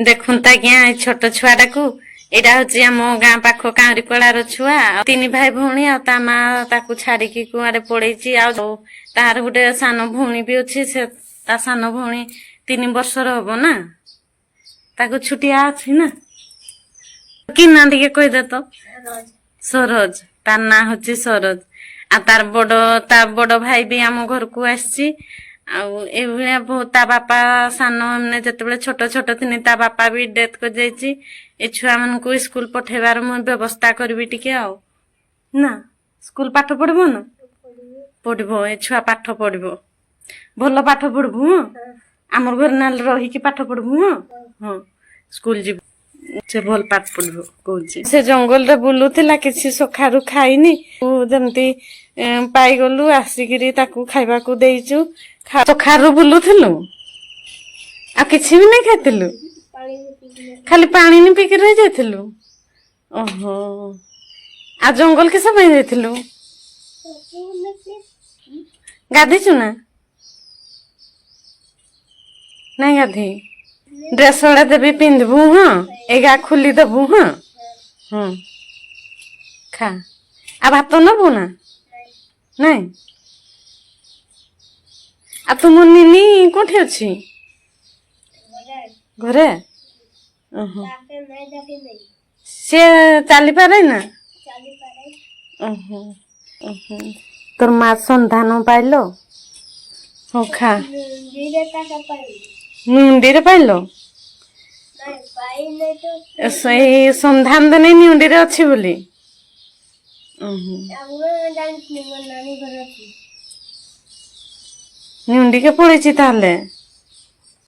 ଦେଖନ୍ତୁ ଆଜ୍ଞା, ଏ ଛୋଟ ଛୁଆଟାକୁ। ଏଇଟା ହଉଛି ଆମ ଗାଁ ପାଖ କାଉଁରୀକଳାର ଛୁଆ। ଆଉ ତିନି ଭାଇ ଭଉଣୀ, ଆଉ ତା ମା ତାକୁ ଛାଡିକି କୁଆଡେ ପଳେଇଛି। ଆଉ ତାର ଗୋଟେ ସାନ ଭଉଣୀ ବି ଅଛି। ସେ ତା ସାନ ଭଉଣୀ 3 ବର୍ଷର ହବ ନା, ତାକୁ ଛୁଟିଆ ଅଛି ନା। କି ନା ଟିକେ କହିଦେ ତ? ସରୋଜ। ତାର ନାଁ ହଉଛି ସରୋଜ। ଆଉ ତାର ବଡ ଭାଇ ବି ଆମ ଘରକୁ ଆସିଛି। ଆଉ ଏଇଭଳିଆ ବହୁତ, ତା ବାପା ସାନ ମାନେ ଯେତେବେଳେ ଛୋଟ ଛୋଟ ଥିଲେ, ତା ବାପା ବି ଡେଥ୍ କରିଯାଇଛି। ଏ ଛୁଆମାନଙ୍କୁ ସ୍କୁଲ ପଠେଇବାର ମୁଁ ବ୍ୟବସ୍ଥା କରିବି ଟିକେ। ଆଉ ନା ସ୍କୁଲ ପାଠ ପଢିବ ନା? ପଢିବ। ଏ ଛୁଆ ପାଠ ପଢିବ, ଭଲ ପାଠ ପଢିବୁ। ହଁ, ଆମର ଘରେ ନହେଲେ ରହିକି ପାଠ ପଢିବୁ। ହଁ ହଁ, ସ୍କୁଲ ଯିବୁ। ସେ ଭଲ ପାଠ ପଢିବ କହୁଛି। ସେ ଜଙ୍ଗଲରେ ବୁଲୁଥିଲା, କିଛି ସକାଳୁ ଖାଇନି। ଯେମିତି ପାଇଗଲୁ, ଆସିକିରି ତାକୁ ଖାଇବାକୁ ଦେଇଛୁ। ସକାଳୁ ବୁଲୁଥିଲୁ ଆଉ କିଛି ବି ନାଇଁ ଖାଇଥିଲୁ? ଖାଲି ପାଣି ନି ପିଇକି ରହି ଯାଇଥିଲୁ। ଓହୋ, ଆଉ ଜଙ୍ଗଲ କିସ ପାଇଁ ଯାଇଥିଲୁ? ଗାଧେଇଛୁ ନା ନାଇଁ? ଗାଧେଇ ଡ୍ରେସ ଗୁଡା ଦେବି, ପିନ୍ଧିବୁ। ହଁ, ଏଗା ଖୋଲି ଦବୁ। ହଁ ହଁ, ଖା। ଆଉ ଭାତ ନବୁ ନା ନାଇଁ? ଆଉ ତୁମ ନିନି କୋଉଠି ଅଛି? ଘରେ। ଓହୋ, ସେ ଚାଲିପାରେ ନା? ଓହୋ ଓହୋ, ତୋର ମା ସନ୍ଧାନ ପାଇଲ। ହଉ, ଖା। ମୁଣ୍ଡିରେ ପାଇଲ? ସେଇ ସନ୍ଧାନ ଦେନେ ନିଉଣ୍ଡିରେ ଅଛି ବୋଲି। ଓହୋ, ନିଉଣ୍ଡିକେ ପଳେଇଛି ତାହେଲେ।